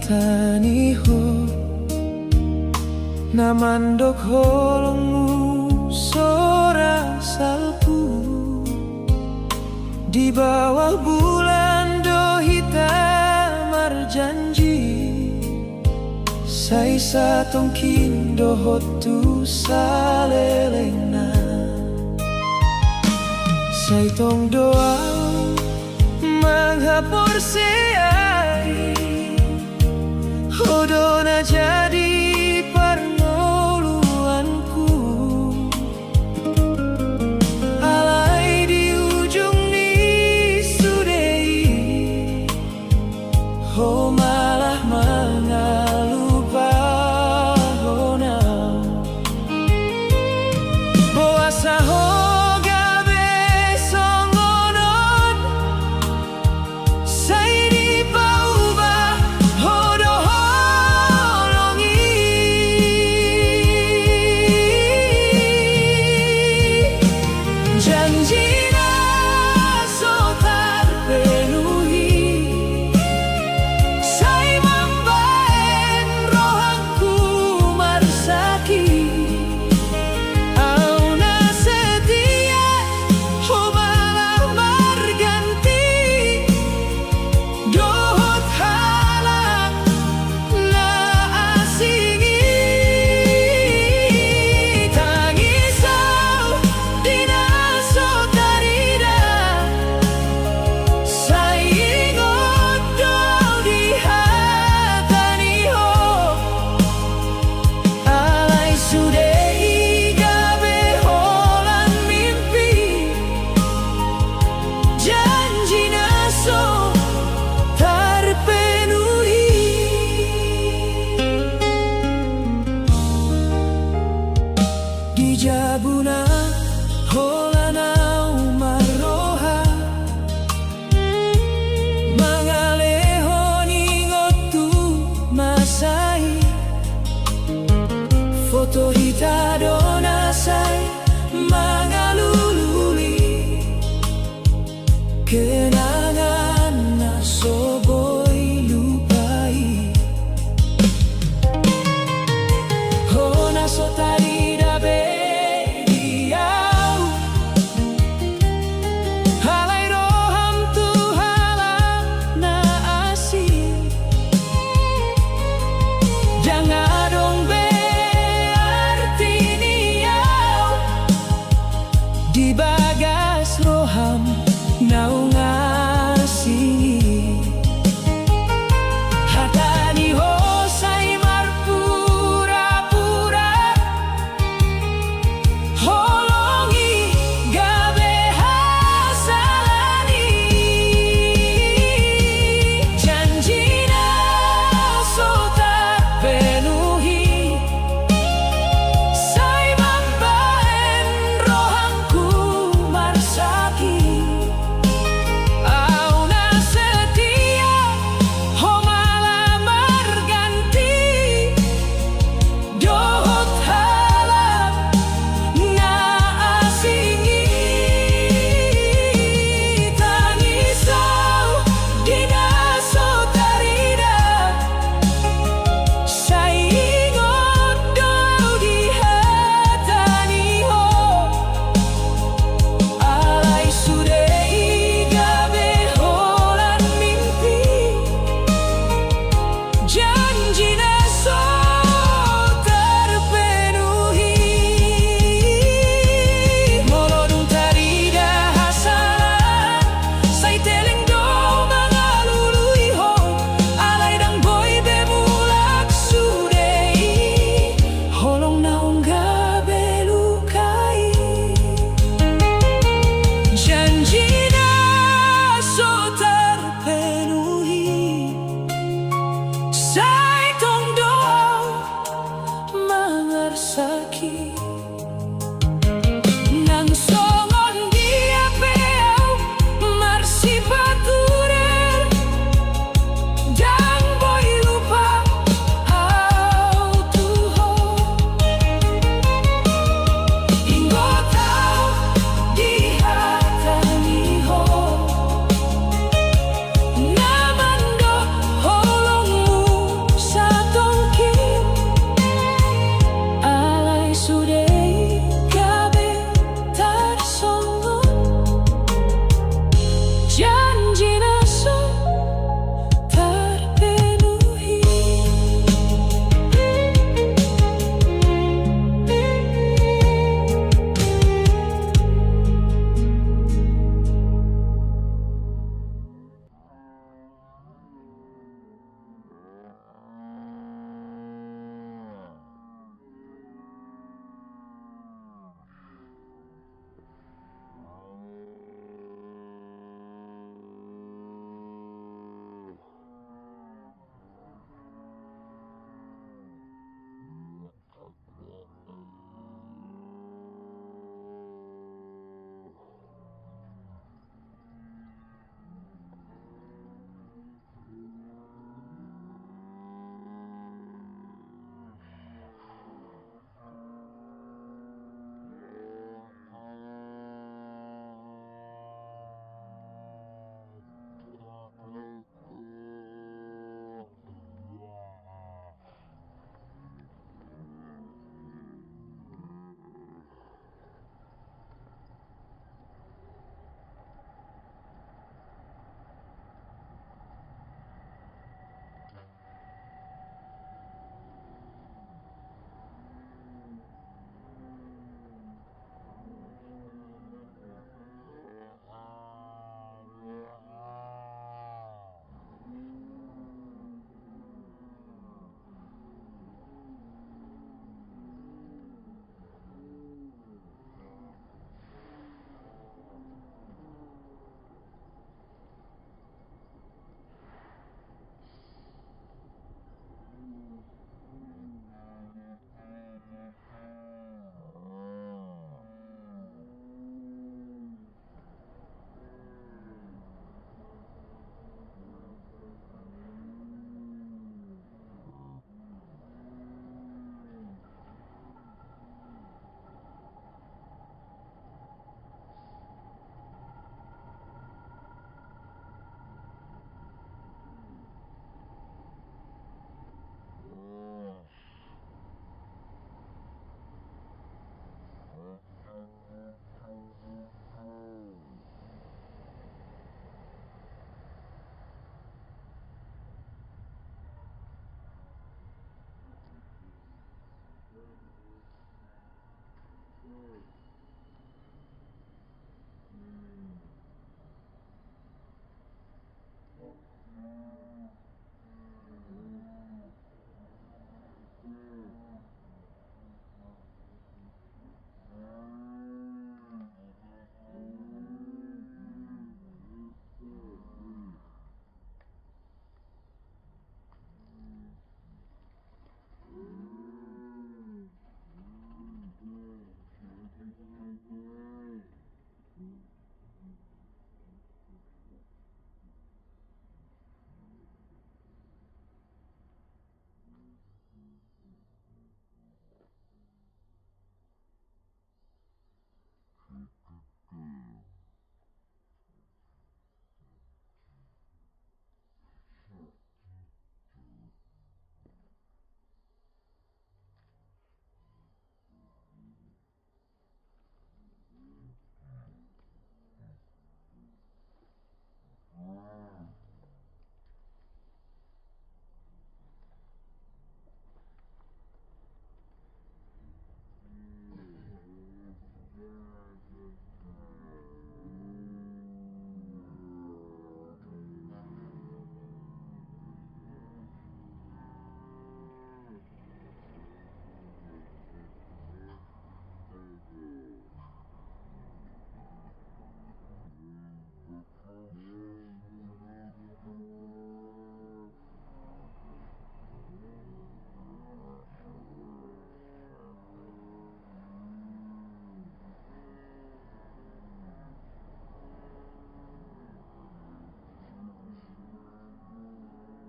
Tani ho, na mandok holongmu so ra salpu. Di bawah bulan do hita marjanji, sai satongkin dohot tu salelengna. Sai tong do ahu manghaporseai, ho do na